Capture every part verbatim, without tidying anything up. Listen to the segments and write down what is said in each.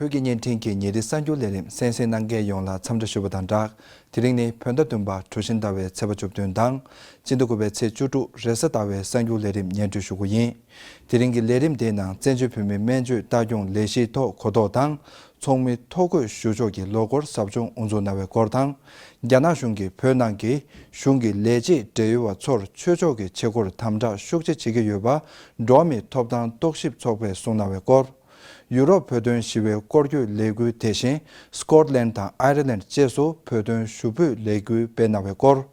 བོད་ཀྱི་བརྙན་འཕྲིན་གྱི་ཉིན་རེའི་གསར་འགྱུར་ལས་རིམ་གསན་གཟིགས་གནང་མཁན་ཡོངས་ལ་འཚམས་འདྲི་ཞུ་བ་དང་སྦྲགས། དེ་རིང་ནི་བོད་ཟླ་བདུན་པ་གྲུ་བཞི་ཟླ་བའི་ཚེས་པ་བཅུ་བདུན་དང་། སྤྱི་ཟླ་དགུ་པའི་ཚེས་བཅུ་དྲུག་རེས་གཟའ་ཟླ་བའི་གསར་འགྱུར་ལས་རིམ་སྙན་སྒྲོན་ཞུ་རྒྱུ་ཡིན། དེ་རིང་གི་ལས་རིམ་དེའི་ནང་བཙན་བྱོལ་བོད་མིའི་སྨན་བཅོས་ལྟ་སྐྱོང་ལས་གཞིའི་ཐོག་གོ་རྟོགས་དང་། ཚོགས་མི་ཐོ་འགོད་ཞུ་ཕྱོགས་ཀྱི་ལོ་འཁོར་ཟབ་སྦྱོང་དབུ་འཛུགས་གནང་བའི་སྐོར་དང་། རྒྱ་ནག་གཞུང་གིས་བོད་ནང་གི་གཞུང་གི་ལས་བྱེད་བགྲེས་ཡོལ་བ་ཚོར་ཆོས་ཕྱོགས་ཀྱི་བྱེད་སྒོར་དམ་དྲག་ཤུགས་ཆེ་བྱེད་ཀྱི་ཡོད་པ་འགྲོ་བ་མིའི་ཐོབ་ཐང་རྟོག་ཞིབ་ཚོགས་པས་གསུངས་གནང་བའི་སྐོར། ཡུ་རོབ་བོད་དོན་ཞི་བའི་སྐོར་སྐྱོད་ལས་འགུལ། དེ་བཞིན་སྐོཊ་ལན་དང་ཨའི་ར་ལན་བཅས་སུ་བོད་དོན་ཞུ་འབོད་ལས་འགུལ་སྤེལ་གནང་བའི་སྐོར།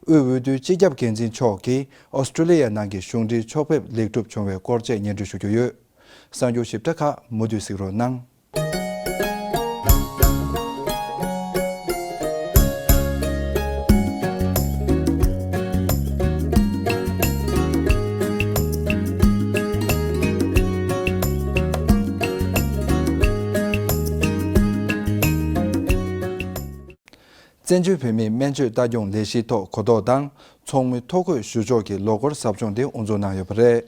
དབུས་འོས་བསྡུའི་སྤྱི་ཁྱབ་འགན་འཛིན་མཆོག་གིས་ཨོ་སི་ཀྲི་ལི་ཡ་ནང་གི་གཞུང་འབྲེལ་ཕྱོགས་ཕེབས་ལེགས་གྲུབ་བྱུང་བའི་སྐོར་བཅས་སྙན་སྒྲོན་ཞུ་རྒྱུ་ཡོད། གསར་འགྱུར་ཞིབ་ཕྲ་ཁག་མུ་མཐུད་གཟིགས་རོགས་གནང་། བཙན་བྱོལ་བོད་མིའི་སྨན་བཅོས་ལྟ་སྐྱོང་ལས་གཞིའི་ཐོག་གོ་རྟོགས་དང་། ཚོགས་མི་ཐོ་འགོད་ཞུ་ཕྱོགས་ཀྱི་ལོ་འཁོར་ཟབ་སྦྱོང་དེ་དབུ་འཛུགས་གནང་ཡོད་པ་རེད།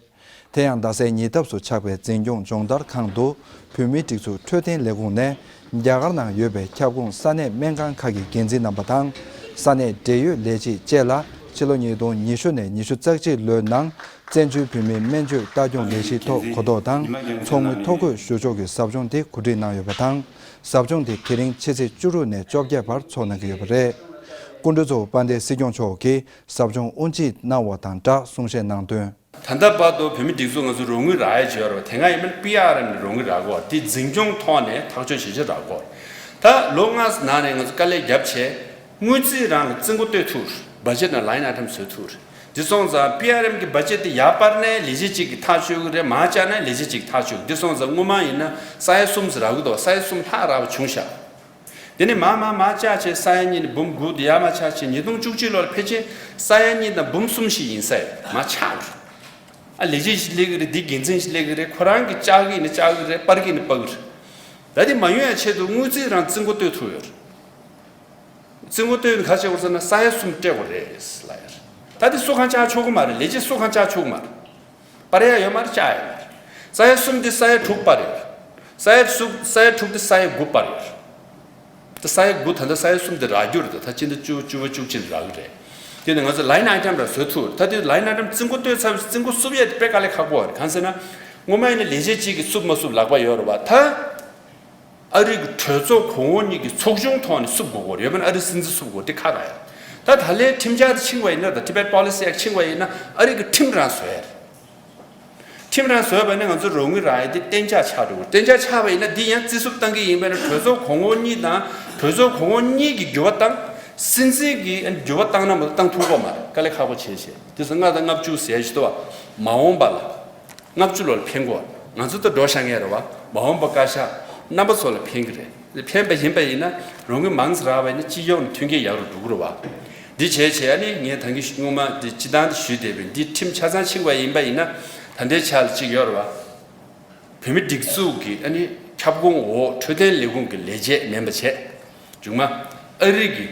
དེ་ཡང་རྡ་སའི་ཉེ་འདབས་སུ་ཆགས་པའི་འཛིན་སྐྱོང་སྦྱོང་བརྡར་ཁང་དུ། བོད་མིའི་སྒྲིག་འཛུགས་འཕྲོད་བསྟེན་ལས་ཁུངས་ནས་རྒྱ་གར་ནང་ཡོད་པའི་ཁྱབ་ཁོངས་ས་གནས་སྨན་ཁང་ཁག་གི་འགན་འཛིན་རྣམ་པ་དང་། ས་གནས་འབྲེལ་ཡོད་ལས་བྱེད་བཅས་ལ་ཕྱི་ལོ་ཉིས་སྟོང་ཉི་ཤུ་ནས་ཉི་ཤུ་རྩ་གཅིག་ལོའི་ནང་བཙན་བྱོལ་བོད་མིའི་སྨན་བཅོས་ལྟ་སྐྱོང་ལས་གཞིའི་ཐོག་གོ་རྟོགས་དང་ཚོགས་མི་ཐོ་འགོད་ཞུ་ཕྱོགས་ཀྱི་ཟབ་སྦྱོང་དེ་གོ་སྒྲིག་གནང་ཡོད་པ་དང་། ཟབ་སྦྱོང་དེ་དེ་རིང་ཕྱི་ཚེས་བཅུ་དྲུག་ནས་བཅོ་བརྒྱད་བར་འཚོགས་གནང་གི་ཡོད་པ་རེད། སྐུ་མགྲོན་གཙོ་བོ་དཔལ་ལྡན་སྲིད་སྐྱོང་མཆོག་གིས་ཟབ་སྦྱོང་དབུ་འབྱེད་གནང་བ་དང་སྦྲགས་གསུང་བཤད་གནང་དོན། ད་ལྟ་བར་དུ་བོད་མི་སྒྲིག་འཛུགས་ང་ཚོ་རོགས་དངུལ་རག་ཡ་བྱས་ཡོད་རེད་བ། དེ་སྔ་ཡིན་ན་པི་ཨར་ཨེམ་ནས་རོགས་དངུལ་རག་གོ། དེ་འཛིན་སྐྱོང་ཐོག་ནས་ཐག་གཅོད་བྱེད་ཆེད་རག་གོ། ད་ལོ་ལྔ་ནང་ནས་ང་ཚོ་དཀའ་ལས་བརྒྱབ་བྱས། དངུལ་རྩིས་རང་ལ་རྩིས་འགོ་གཏོད་ཐུབ་རེད། བ་ཇེཊ་ནང་ལའིན་ཨའི་ཊེམ་བཟོ་ཐུབ་རེད། འདི་སོང་ཙང་པི་ཨར་ཨེམ་གྱི་བ་ཇེཊ་དེ་ཡར་སྤར་ནས་ལས་བྱེད་གཅིག་གིས་ཐག་གཅོད་ཀྱི་རེད། མར་བཅག་ནས་ལས་བྱེད་གཅིག་གིས་ཐག་གཅོད་ཀྱི། འདི་སོང་ཙང་སྔོན་མ་ཡིན་ན་ས་ཡ་གསུམ་ཙམ་རག་གི་འདུག་ས་ཡ་གསུམ་ལྷག་རག་པ་བྱུང་ཤག་དེ་ནས་མར་མར་མར་བཅག་བྱས་ས་ཡ་གཉིས་ནས་འབུམ་དགུ། དེ་ཡར་མར་ཆག་བྱས་ཉིས་སྟོང་བཅུ་གཅིག་ལོ་ལ་ཕལ་ཆེར་ས་ཡ་གཉིས་དང་འབུམ་གསུམ་ཞིག་ཡིན་ས་ཡོད། མར་ཆག་རེད། ཨ་ལས་བྱེད་ཞིག་སླེབས་ཀྱི་རེད། འདི་འགན་འཛིན་ཞིག་སླེབས་ཀྱི་རེད། ཁོ་རང་གིས་བཅག་གི་ཡིན་ན་བཅག་གི་རེད། སྤར་གི་ཡིན་ན་སྤར་གི་རེད། ད་དེ་མ་ཡོང་ཡ་ཆེད་དུ་དངུལ་རྩིས་རང་རྩིས་འགོ་གཏོད་ཐུབ་ཡོད་རེད། རྩིས་འགོ་གཏོད་ནས་ག་བྱེད་དགོས་ཟེར་ན་ས་ཡ་གསུམ་སྤྲད་དགོས་རེད་ལབ་ཡོད་རེད། ད་དེ་སུ་གང་བཅག་ཆོག་གི་མ་རེད། ལས་བྱེད་སུ་གང་བཅག་ཆོག་གི་མ་རེད། སྤར་ཡ་ཡོད་མ་རེད། བཅག་ཡ་ཡོད་མ་རེད། ས་ཡ་གསུམ་དེ་ས་ཡ་དྲུག་སྤར་ཡོད་རེད། ས་ཡ་གསུམ། ས་ཡ་དྲུག་དེ་ས་ཡ་དགུ་སྤར་ཡོད་རེད། ད་ས་ཡ་དགུ། ད་ལྟ་ས་ཡ་གསུམ་དེ་རག་རྒྱུ་རེད། ད་ད་སྤྱི་ཟླ་བཅུ་བཅུ་པ་བཅུ་གཅིག་ལ་རག་གི་རེད། དེ་ནས་ང་ཚོ་ལའིན་ཨའི་ཊེམ་རང་བཟོ་ཐུབ་རེད། ད་དེ་ལའིན་ཨའི་ཊེམ་རྩིས་འགོ་གཏོད་ཚར་བའི་རྩིས་འགོ་བསུབ་ཡས་དེ་དཔེ་དཀའ་ལས་ཁག་པོ་རེད། གང་ཟེར་ན། སྔོན་མ་ཡིན་ན་ལས་བྱེད་གཅིག་གིས་བསུབ་མ་བསུབ་ལབ་པ་ཡོད་རེད་བ། ད་ཨ་རི་གི་གྲོས་ཚོགས་གོང་འོག་གཉིས་ཀྱི་ཚོགས་ཆུང་ཐོག་ནས་བསུབ་དགོས་ཀྱི་རེད། ཡོད་པ་ན་ཨ་རི་སྲིད་འཛིན་བསུབ་དགོས། དེ་ཁག་རེད། ད་ད་ལན་ཁྲིམས་འཆར་དེ་ཕྱིན་པ་ཡིན་ན། ད་Tibet Policy Act ཕྱིན་པ་ཡིན་ན་ཨ་རི་གི་ཁྲིམས་རང་བཟོ་ཡ་རེད། ཁྲིམས་རང་བཟོས་པ་ཡིན་ན་ང་ཚོ་རོགས་དངུལ་རག་ཡ་དེ་གཏན་འཇགས་ཆགས་འགྲོ་གི་རེད། གཏན་འཇགས་ཆགས་པ་ཡིན་ན་འདི་ཡང་རྩིས་བསུབ་བཏང་གི་ཡིན་པས་ན། གྲོས་ཚོགས་གོང་འོག་གཉིས་དང་། གྲོས་ཚོགས་གོང་འོག་གཉིས་ཀྱིས་འགྱུར་བ་བཏང་། སྲིད་འཛིན་གྱིས་འགྱུར་བ་བཏང་ན་མ་གཏོགས་བཏང་ཐུབ་ཀྱི་མ་རེད། དཀའ་ལས་ཁག་པོ་བྱས་བྱས། དེ་ཚོ་ལྔ་དང་ལྔ་བཅུ་ཟེར་ཞིག་འདུག་བ། མ་འོངས་པ་ལ་ལྔ་བཅུ་ལོ་ལ་ཕན་གོ། ང་ཚོ་ད་འགྲོ་བཞག་མཁན་རེད་བ། མ་འོངས་པ་བཀའ་ཤག་རྣམ་པ་ཚོ་ལ་ཕན་གི་རེད། ཕན་པ་ཡིན་པ་ཡིན་ན་རོགས་དངུལ་མང་ཙམ་རག་པ་ཡིན་ན་སྤྱི་ཡོངས་ནས་མཐུན་རྐྱེན་ཡག་རུ་འགྲོ་གི་རེད་བ། འདི་བྱས་བྱས། ཨ་ནི་ངས་ད་གིན་སྔོན་མ་འདི་སྤྱི་བཏང་འདི་ཞུས་བསྡད་པའི་འདི་ཁྲིམས་ཆ་ཚང་ཕྱིན་པ་ཡིན་པ་ཡིན་ན། ད་ལྟའི་ཆ་ལ་གཅིག་ཡོད་རེད་བ། བོད་མི་སྒྲིག་འཛུགས་ཀྱི་ཨ་ནི་ཁྱབ་ཁོངས་འོག་འཕྲོད་བསྟེན་ལས་ཁུངས་ཀྱི་ལས་བྱེད་མིན་པ་བྱས། མཇུག་མ་ཨ་རི་གི་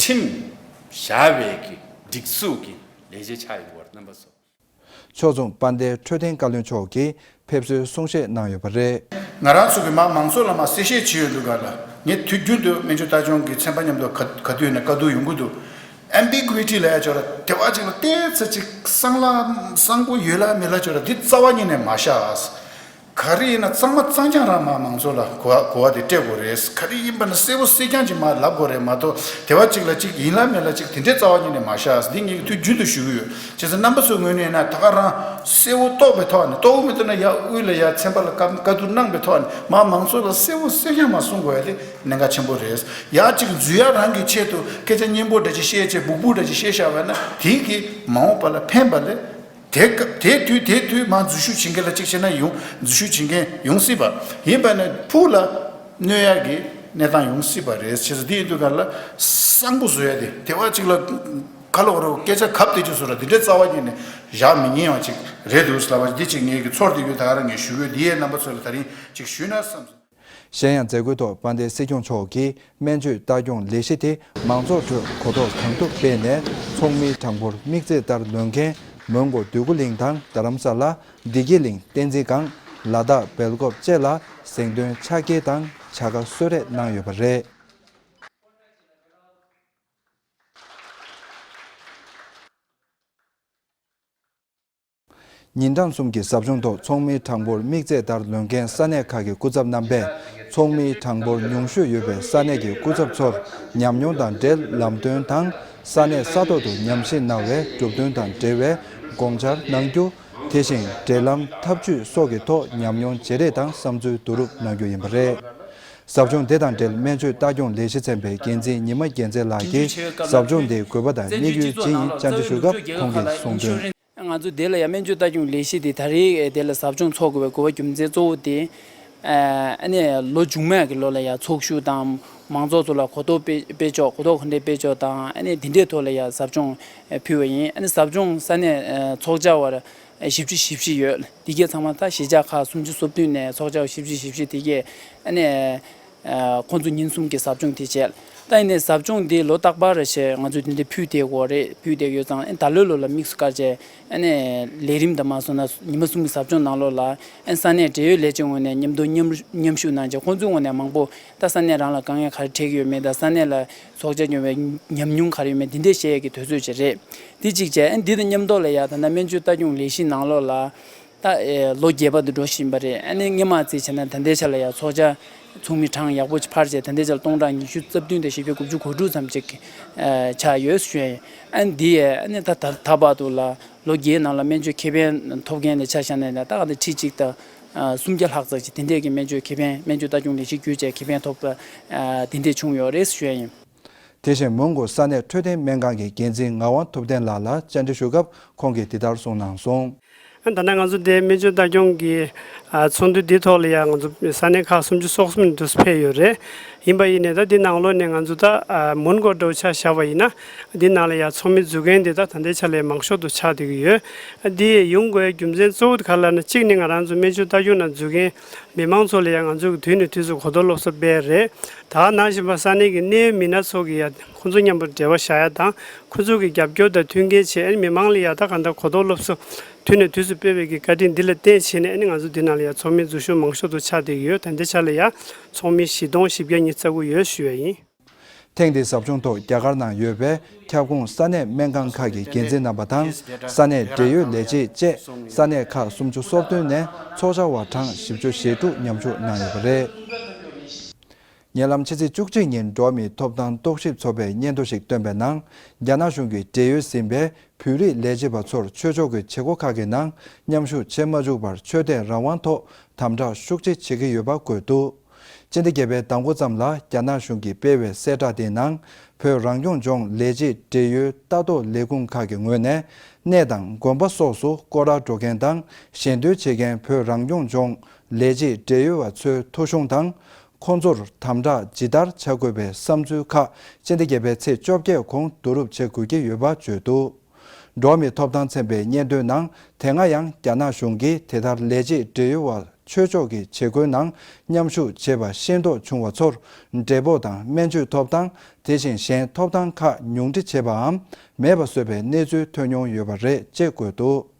ཁྲིམས་བཞག་པའི་གི་སྒྲིག་འཛུགས་ཀྱི་ལས་བྱེད་ཆགས་ཡོང་གི་ཡོད་རེད། རྣམ་པ་ཚོ། ཕྱོགས་མཚུངས་དཔལ་ལྡན་འཕྲོད་བསྟེན་བཀའ་བློན་མཆོག་གིས་ཕེབས་བསུའི་གསུང་བཤད་གནང་ཡོད་པ་རེད། ང་རང་ཚོ་གི་མ་མང་ཚོགས་ལ་མ་གསལ་བཤད་བྱེད་ཡོང་དུས་སྒང་ལ། ངས་དུས་རྒྱུན་དུ་སྨན་བཅོས་ལྟ་སྐྱོང་གི་ཚན་པ་མཉམ་དུ་ག་ག་དུས་ཡིན་ན་བཀའ་བསྡུར་ཡོང་གི་འདུག་ཨེམ་བི་གུ་ཨི་ཊི་ལབ་ཡ་ཅིག་ཡོད་རེད། དེ་བ་ཅིག་ལ་ཏོག་ཙམ་ཅིག་གསང་ལ་གསང་པོ་ཡོད་ལ་མེད་ལ་ཅིག་ཡོད་རེད། འདི་རྩ་བ་ཉིད་ནས་མ་བཞག་ག་རེ་ཡིན་ན་གཙང་མ་གཙང་རྐྱང་རང་མ་མང་ཚོགས་ལ་གོ་བ་གོ་བ་དེ་སྤྲད་དགོས་རེད། ག་རེ་ཡིན་པ་ན་གསལ་པོ་གསལ་རྐྱང་ཅིག་མ་ལབ་དགོས་རེད་མ་གཏོགས། དེ་བ་ཅིག་ལ་ཅིག་ཡིན་ལ་མེད་ལ་ཅིག་དེ་འདྲའི་རྩ་བ་ཉིད་ནས་མ་བཞག་འདི་ངས་དུས་རྒྱུན་དུ་ཞུ་གི་ཡོད། བྱས་ཙང་རྣམ་པ་ཚོའི་ངོས་ནས་ཡིན་ན་ད་ག་རང་གསལ་པོ་རྟོགས་པའི་ཐོག་ནས། རྟོགས་མི་ཐུབ་ན་ཡར་དབུས་ལ་ཡར་ཚན་པ་ལ་བཀའ་བཀའ་བསྡུར་གནང་པའི་ཐོག་ནས་མ་མང་ཚོགས་ལ་གསལ་པོ་གསལ་རྐྱང་མ་གསུང་དགོས་ཡ་དེ་གནད་འགག་ཆེན་པོ་རེད། ཡར་ཅིག་འཛུལ་ཡ་རང་གི་ཆེད་དུ་སྐད་ཆ་སྙན་པོ་འདྲ་ཅིག་བཤད་བྱས། སྦུག་སྦུག་འདྲ་ཅིག་བཤད་བཞག་པ་ན་དེ་གིས་མ་འོངས་པ་ལ་ཕན་པ་ལས། དེ་སྐབས་དེ་དུས་དེ་དུས་མར་འཛུལ་ཞུགས་བྱེད་མཁན་ལ་གཅིག་བྱས་ན་ཡོང་། འཛུལ་ཞུགས་བྱེད་མཁན་ཡོང་སྲིད་པ་ཡིན་པ་ནས་ཕུགས་ལ་གནོད་ཡག་གི་གནས་སྟངས་ཡོང་སྲིད་པ་རེད། བྱས་ཙང་འདི་ཡིན་དུས་ག་ལ་གསང་པོ་བཟོ་ཡ་དེ་དེ་བ་གཅིག་ལ་ག་ལ་བ་རོ་སྐད་ཆ་གབ་དེ་ཅིག་བཟོ་ར་འདི་འདྲའི་རྩ་བ་ཉིད་ནས་བཞག་མི་ཉན་བ་ཅིག་རེད་འདུག་ལབ་པ་འདི་ཅིག་ངེད་ཀྱི་ཚོར་དེ་ཡོད། ད་ག་རང་ངས་ཞུ་གི་ཡོད། འདི་ཡས་རྣམ་པ་ཚོ་ལ་ད་རིང་ཅིག་ཞུས་ན་བསམ་སོང་། གཞན་ཡང་མཛད་སྒོའི་ཐོག་དཔལ་ལྡན་སྲིད་སྐྱོང་མཆོག་གིས་སྨན་བཅོས་ལྟ་སྐྱོང་ལས་གཞི་དེ་མང་ཚོགས་ཁྲོད་གོ་རྟོགས་གང་ཐུབ་སྤེལ་ནས། ཚོགས་མིའི་གྲངས་འབོར་དམིགས་ཚད་ལྟར་ལོན་མཁན་མོན་གྷོ་འདོད་རྒུ་གླིང་དང་རྡ་རམ་ས་ལ། བདེ་སྐྱིད་གླིང་། བསྟན་འཛིན་སྒང་། ལ་དྭགས་སྦེལ་ཀོབ་བཅས་ལ་གཟེངས་ཐོན་ཕྱག་འཁྱེར་དང་ བྱ་དགའ་གསོལ་རས་གནང་ཡོད་པ་རེད། ཉིན་གྲངས་གསུམ་གྱི་ཟབ་སྦྱོང་ཐོག་ཚོགས་མིའི་གྲངས་འབོར་དམིགས་ཚད་ལྟར་ལོན་མཁན་ས་གནས་ཁག་གི་སྐུ་ཚབ་རྣམ་པས། ཚོགས་མིའི་གྲངས་འབོར་ཉུང་ཤོས་ཡོད་པའི་ས་གནས་ཀྱི་སྐུ་ཚབ་ཚོར་ཉམས་མྱོང་དང་འབྲེལ་ལམ་སྟོན་དང་། ས་གནས་ས་ཐོག་ཏུ་ཉམས་ཞིབ་གནང་བའི་གྲུབ་དོན་དང་འབྲེལ་བའི་དགོངས་འཆར་གནང་རྒྱུ། དེ་བཞིན་འབྲེལ་ལམ་ཐབས་ཇུས་སོགས་ཀྱི་ཐོག་ཉམས་མྱོང་བརྗེ་རེས་དང་བསམ་ཚུལ་བསྡུ་རུབ་གནང་རྒྱུ་ཡིན་པ་རེད། ཟབ་སྦྱོང་དེ་དང་འབྲེལ་སྨན་བཅོས་ལྟ་སྐྱོང་ལས་གཞི་ཚན་པའི་འགན་འཛིན་ཉི་མ་རྒྱལ་མཚན་ལགས་ཀྱིས་ཟབ་སྦྱོང་དེའི་དགོས་པ་དང་དམིགས་ཡུལ་ཇི་ཡིན་བཅར་འདྲི་ཞུ་སྐབས་ཁོང་གིས་གསུངས་དོན། ང་ཚོ་དེ་ལ་ཡང་སྨན་བཅོས་ལྟ་སྐྱོང་ལས་གཞི་དེ་ད་རེས་དེ་ལ་ཟབ་སྦྱོང་འཚོགས་དགོས་པའི་དགོས་པ་རྒྱུ་མཚན་གཙོ་བོ་དེ། ཨ་ནི་ལོ་མཇུག་མའི་གི་ལོ་ལ་ཡང་ཚོགས་ཞུགས་དང་མང་ཚོགས་ཚོ་ལ་གོ་རྟོགས་སྤེལ་སྤེལ་ཕྱོགས་གོ་རྟོགས་ག་འདྲས་སྤེལ་ཕྱོགས་དང་ཨ་ནི་དེ་འདྲས་ཐོག་ལ་ཡང་ཟབ་སྦྱོང་ཕུལ་བ་ཡིན། ཨ་ནི་ཟབ་སྦྱོང་ས་གནས་ཚོགས་བཅར་བར་བཞི་བཅུ་ཞེ་བཞི་ཡོད། དེ་གས་ཚང་མ་ད་གཞིས་ཆགས་ཁག་སུམ་ཅུ་སོ་བདུན་ནས་ཚོགས་བཅར་བ་བཞི་བཅུ་ཞེ་བཞི་དེ་གས་ཨ་ནི། ཁོང་ཚོ་ཉིན་གསུམ་གྱི་ཟབ་སྦྱོང་དེ་བྱས། ད་ཡིན་ནའི་ཟབ་སྦྱོང་འདི་ལོ་རྟག་པར་རེ་བྱས་ང་ཚོས་དེ་འདྲ་ཕུལ་བསྡད་ཡོད་རེད། ཕུལ་བསྡད་ཡོད་ཙང་ཨ་ནི་ད་ལོའི་ལོ་ལ་དམིགས་སུ་བཀར་བྱས་ཨ་ནི་ལས་རིམ་དང་མ་སོང་ན་ཉི་མ་གསུམ་གྱི་ཟབ་སྦྱོང་ནང་ལོགས་ལ་ཨ་ནི་ས་གནས་འབྲེལ་ཡོད་ལས་བྱེད་ངོས་ནས་མཉམ་དུ་མཉམ་མཉམ་ཞུགས་གནང་བྱས་ཁོང་ཚོའི་ངོས་ནས་མང་པོ་ད་ས་གནས་རང་ལ་དཀའ་ངལ་ག་རེ་འཕྲད་ཀྱི་ཡོད་མེད་དང་ས་གནས་ལ་ཚོགས་བཅར་ཡོང་བའི་ཉམས་མྱོང་ག་རེ་ཡོད་མེད་འདི་འདྲས་བཤད་ཡས་ཀྱི་དུས་ཚོད་ཅིག་རེད། འདི་གཅིག་བྱས་ཨ་ནི་འདི་དང་མཉམ་དུ་ལ་ཡ་ད་ལྟ་སྨན་བཅོས་ལྟ་སྐྱོང་ལས་གཞི་ནང་ལོགས་ལ། ད་ཨེ་ལོ་བརྒྱད་པ་དུ་འགྲོ་བཞིན་པ་རེད། ཨ་ནི་སྔོན་མ་བརྩིས་བྱས་ན་ད་ལྟའི་ཆ་ལ་ཡང་ཚོགས་བཅར་ཚོགས་མི་གྲངས་ཡག་པོ་ཅིག་འཕར་བྱས་ད་ལྟའི་ཆ་ལ་སྟོང་ཕྲག་ཉི་ཤུ་རྩ་བདུན་དང་བཞི་བརྒྱ་དགུ་བཅུ་གོ་དྲུག་ཙམ་ཅིག་ཨེ་ཆགས་ཡོད་ཞུ་ཡ་ཡིན། ཨ་ནི་འདི་ཡས་ཨ་ནི་ད་ད་ད་བར་དུ་ལ་ལོ་བརྒྱད་ནང་ལ་སྨན་བཅོས་ཁེ་ཕན་ཐོབ་མཁན་ལ་ཆ་བཞག་ན་ཡང་ད་ག་ད་ཁྲི་གཅིག་དང་ཨ་སུམ་བརྒྱ་ལྷག་ཙམ་ཅིག་དེ་འདྲས་ཀྱི་སྨན་བཅོས་ཁེ་ཕན་སྨན་བཅོས་ལྟ་སྐྱོང་ལས་གཞི་བརྒྱུད་བྱས་ཁེ་ཕན་ཐོབ་པ་ཨ་དེ་འདྲས་བྱུང་ཡོད་རེད་ཞུ་ཡ་ཡིན། དེ་བཞིན་མོན་གྷོ་ས་གནས་འཕྲོད་བསྟེན་སྨན་ཁང་གི་འགན་འཛིན་ངག་དབང་ཐུབ་བསྟན་ལགས་ལ་བཅར་འདྲི་ཞུ་སྐབས་ཁོང་གིས་འདི་ལྟར་གསུངས་གནང་སོང་། ད་ལྟ་ང་ཚོ་འདིའི་སྨན་བཅོས་ལྟ་སྐྱོང་གི་ཨ་ཚོགས་འདུ་འདིའི་ཐོག་ལ་ཡང་ང་ཚོ་ས་གནས་ཁག་སུམ་ཅུ་སོ་གསུམ་ནས་འདུག་སེ་ཕེབས་ཡོད་རེད། ཡིན་པ་ཡིན་ནའི་ད་འདི་ནང་ལོགས་ནས་ང་ཚོ་ད་ཨ་མོན་གྷོ་འདྲ་བོ་ཆ་བཞག་པ་ཡིན་ན་འདི་ནང་ལ་ཡང་ཚོགས་མི་འཛུལ་མཁན་འདི་ད་ད་ལྟའི་ཆ་ལ་མང་ཤོས་དུ་ཆགས་བསྡད་ཀྱི་ཡོད། འདི་ཡོང་དགོས་རྒྱུ་མཚན་གཙོ་བོ་དེ་ག་རེ་ལབ་ན་གཅིག་ནི་ང་རང་ཚོ་སྨན་བཅོས་ལྟ་སྐྱོང་ནང་འཛུལ་མཁན་མི་མང་ཚོ་ལ་ཡང་ང་ཚོས་དུས་ནས་དུས་སུ་གོ་རྟོགས་སློབ་གསོ་སྤེལ་རེད། ད་ག་ནང་བཞིན་པ་ས་གནས་ཀྱི་གནད་ཡོད་མི་སྣ་ཚོ་གི་ཡ་ཁོང་ཚོ་མཉམ་པོ་འབྲེལ་བ་བཞག་ཡ་དང་ཁོང་ཚོ་གི་རྒྱབ་སྐྱོར་དང་མཐུན་རྐྱེན་བྱས་ཨ་ནི་མི་མང་ལ་ཡ་ད་ག་འདྲ་གོ་རྟོགས་སློབ་གསོ་དུས་ནས་དུས་སུ་སྤེལ་བའི་གི་བཀའ་དྲིན་འདི་ལ་བརྟེན་བྱས་ནས་ཨ་ནི་ང་ཚོ་འདི་ནང་ལ་ཡ་ཚོགས་མི་འཛུལ་ཞུགས་མང་ཤོས་དུ་ཆགས་བསྡད་ཀྱི་ཡོད། ད་ལྟའི་ཆ་ལ་ཡ་ཚོགས་མི་བཞི་སྟོང་བཞི་བརྒྱ་ཉི་ཤུ་རྩ་དགུ་ཡོད་ཞུ་ཡ་ཡིན། ཐེངས་འདིའི་ཟབ་སྦྱོང་ཐོག་རྒྱ་གར་ནང་ཡོད་པའི་ཁྱབ་ཁོངས་ས་གནས་སྨན་ཁང་ཁག་གི་འགན་འཛིན་རྣམ་པ་དང་ས་གནས་འབྲེལ་ཡོད་ལས་བྱེད་བཅས་ས་གནས་ཁག་སུམ་ཅུ་སོ་བདུན་ནས་ཚོགས་བཅར་བ་གྲངས་བཞི་བཅུ་ཞེ་དྲུག་མཉམ་ཞུགས་གནང་ཡོད་པ་རེད། ཉེ་ལམ་ཕྱི་ཚེས་བཅུ་གཅིག་ཉིན་འགྲོ་བ་མིའི་ཐོབ་ཐང་རྟོག་ཞིབ་ཚོགས་པས་སྙན་ཐོ་ཞིག་བཏོན་པའི་ནང་རྒྱ་ནག་གཞུང་གིས་འབྲེལ་ཡོད་ཟིན་པའི་བོད་རིགས་ལས་བྱེད་པ་ཚོར་ཆོས་ཕྱོགས་ཀྱི་བྱེད་སྒོ་ཁག་གི་ནང་མཉམ་ཞུགས་བྱེད་མ་བཅུག་པར་ཆོས་དད་རང་དབང་ཐོག་དམ་དྲག་ཤུགས་ཆེ་བྱེད་ཀྱི་ཡོད་པ་འགོད་འདུག་སྤྱི་ཟླ་བརྒྱད་པའི་ཟླ་མགོ་ཙམ་ལ་རྒྱ་ནག་གཞུང་གིས་སྤེལ་བའི་གསལ་བསྒྲགས་དེའི་ནང་བོད་རང་སྐྱོང་ལྗོངས་ལས་བྱེད་འབྲེལ་ཡོད་ལྟ་རྟོག་ལས་ཁུངས་ཁག་གི་ངོས་ནས་གནས་དང་དགོན་པ་སོགས་སུ་སྐོར་ར་འགྲོ་མཁན་དང་ཞལ་འདོན་བྱེད་མཁན་བོད་རང་སྐྱོང་ལྗོངས་ལས་བྱེད་འབྲེལ་ཡོད་པ་ཚོའི་ཐོ་གཞུང་དང་། ཁོང་ཚོར་དམ་དྲག་ཇི་ལྟར་བྱ་དགོས་པའི་བསམ་ཚུལ་ཁག་སྤྱི་ཟླ་བརྒྱད་པའི་ཚེས་བཅོ་བརྒྱད་གོང་བསྡུ་རུབ་བྱེད་དགོས་ཀྱི་ཡོད་པ་བརྗོད་འདུག་འགྲོ་བ་མིའི་ཐོབ་ཐང་ཚན་པའི་སྙན་ཐོའི་ནང་དེ་སྔ་ཡང་རྒྱ་ནག་གཞུང་གིས་དེ་ལྟར་ལས་བྱེད་འབྲེལ་ཡོད་པ་ཆོས་ཕྱོགས་ཀྱི་བྱེད་སྒོའི་ནང་མཉམ་ཞུགས་བྱས་པ་ཤེས་རྟོགས་བྱུང་བ་ཚོར་འབྲས་སྤོགས་དང་སྨན་བཅོས་ཐོབ་ཐང་དེ་བཞིན་གཞན་ཐོབ་ཐང་ཁག་ཉུང་འཕྲི་བྱས་པའམ་མེད་པ་བཟོས་པའི་གནས་ཚུལ་ཐོན་མྱོང་ཡོད་པ་རེད་ཅེས་འགོད་འདུག་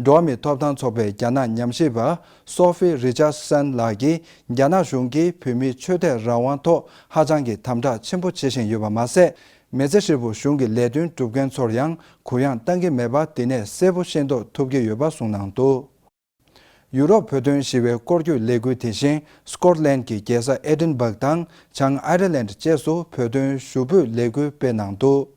འགྲོ་བ་མིའི་ཐོབ་ཐང་ཚོགས་པའི་རྒྱ་ནག་ཉམས་ཞིབ་པ་སོ་ཧྥི་རི་ཅར་སན་ལགས་ཀྱིས་རྒྱ་ནག་གཞུང་གིས་བོད་མིའི་ཆོས་དད་རང་དབང་ཐོག་ཧ་ཅང་གི་དམ་དྲག་ཆེན་པོ་བྱེད་བཞིན་ཡོད་པ་མ་ཟད། མི་ཚེ་ཧྲིལ་པོ་གཞུང་གི་ལས་དོན་སྒྲུབ་མཁན་ཚོར་ཡང་གུ་ཡངས་བཏང་གི་མེད་པ་འདི་ནས་གསལ་པོ་ཤེས་རྟོགས་ཐུབ་ཀྱི་ཡོད་པ་གསུངས་གནང་འདུག་ཡུ་རོབ་བོད་དོན་ཞི་བའི་སྐོར་སྐྱོད་ལས་འགུལ་དེ་བཞིན་སྐོཊ་ལན་གྱི་རྒྱལ་ས་ཨེ་ཌིན་སྦག་དང་བྱང་ཨའི་ར་ལན་བཅས་སུ་བོད་དོན་ཞུ་འབོད་ལས་འགུལ་སྤེལ་གནང་འདུག་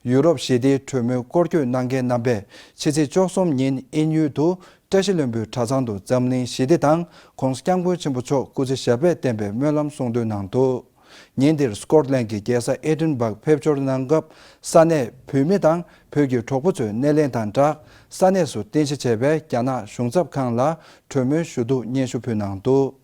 ཡུ་རོབ་ཞི་བདེའི་གྲོས་མོལ་སྐོར་སྐྱོད་གནང་མཁན་རྣམ་པས་ཕྱི་ཚེས་བཅུ་གསུམ་ཉིན་དབྱིན་ཡུལ་དུ་བཀྲ་ཤིས་ལྷུན་པོའི་གྲྭ་ཚང་དུ་འཛམ་གླིང་ཞི་བདེ་དང་གོང་ས་སྐྱབས་མགོན་ཆེན་པོ་མཆོག་སྐུ་ཚེ་ཞབས་པད་བརྟན་པའི་སྨོན་ལམ་གསུང་འདོན་གནང་འདུག་ཉིན་འདིར་སྐོཊ་ལན་གྱི་རྒྱལ་ས་ཨེ་ཌིན་སྦག་ཕེབས་འབྱོར་གནང་སྐབས་ས་གནས་བོད་མི་དང་བོད་ཀྱི་གྲོགས་པོ་ཚོའི་སྣེ་ལེན་དང་སྦྲགས་ས་གནས་སུ་རྟེན་གཞི་བྱས་པའི་རྒྱ་ནག་གཞུང་ཚབ་ཁང་ལ་གྲོས་མོལ་ཞུ་གཏུག་སྙན་ཞུ་ཕུལ་གནང་འདུག་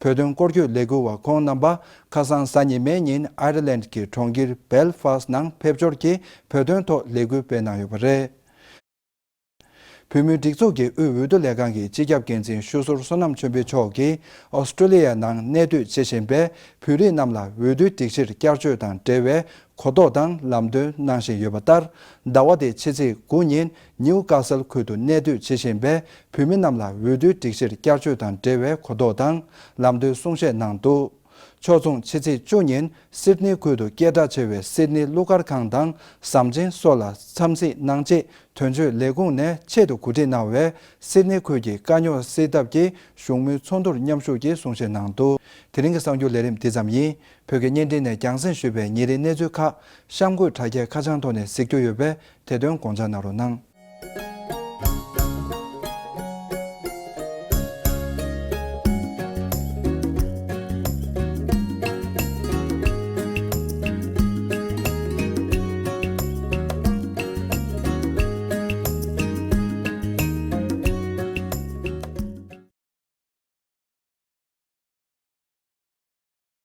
བོད་དོན་སྐོར་སྐྱོད་ལས་འགུལ་བ་ཁོང་རྣམ་པ་ཁ་སང་གཟའ་ཉི་མའི་ཉིན་ཨའི་ར་ལན་གྱི་གྲོང་ཁྱེར་སྦེལ་ཧྥ་སི་ནང་ཕེབས་འབྱོར་གྱིས་བོད་དོན་ཐོག་ལས་འགུལ་སྤེལ་གནང་ཡོད་པ་རེད། བོད་མིའི་སྒྲིག་འཛུགས་ཀྱི་དབུས་འོས་བསྡུ་ལས་ཁང་གི་སྤྱི་ཁྱབ་འགན་འཛིན་ཤོད་ཟུར་བསོད་ནམས་ཆོས་འཕེལ་མཆོག་གིས་ཨོ་སི་ཀྲོ་ལི་ཡ་ནང་གནས་སྡོད་བྱེད་བཞིན་པའི་བོད་རིགས་རྣམས་ལ་འོས་བསྡུའི་སྒྲིག་གཞིར་བསྐྱར་བཅོས་དང་འབྲེལ་བའི་གོ་རྟོགས་དང་ལམ་སྟོན་གནང་བཞིན་ཡོད་པ་ལྟར། ཟླ་བ་འདིའི་ཕྱི་ཚེས་དགུ་ཉིན་ནིའུ་ཀ་སལ་ཁུལ་དུ་གནས་སྡོད་བྱེད་བཞིན་པའི་བོད་མི་རྣམས་ལ་འོས་བསྡུའི་སྒྲིག་གཞིར་བསྐྱར་བཅོས་དང་འབྲེལ་བའི་གོ་རྟོགས་དང་ལམ་སྟོན་གསུང་བཤད་གནང་འདུག་ཕྱོགས་མཚུངས་ཕྱི་ཚེས་བཅུ་ཉིན་སིད་ནི་ཁུལ་དུ་སྐད་གྲགས་ཆེ་བའི་སིད་ནི་གླུ་གར་ཁང་དང་ཟམ་ཆེན་སོགས་ལ་འཚམས་གཟིགས་གནང་རྗེས། དོན་གཅོད་ལས་ཁུངས་ནས་ཆེད་དུ་གོ་སྒྲིག་གནང་བའི་སིད་ནི་ཁུལ་གྱི་དཀའ་རྙོག་སེལ་ཐབས་ཀྱི་བཞུགས་མོལ་ཚོགས་འདུར་མཉམ་ཞུགས་ཀྱིས་གསུང་བཤད་གནང་འདུག་དེ་རིང་གི་གསར་འགྱུར་ལས་རིམ་འདི་ཙམ་ཡིན། བོད་ཀྱི་བརྙན་འཕྲིན་ནས་རྒྱང་སྲིང་ཞུས་པའི་ཉིན་རེའི་གནས་ཚུལ་ཁག་གཤམ་འཁོད་དྲ་རྒྱའི་ཁ་བྱང་ཐོག་ནས་གཟིགས་རྒྱུ་ཡོད་པས། དེ་དོན་དགོངས་འཇགས་གནང་རོགས་གནང་།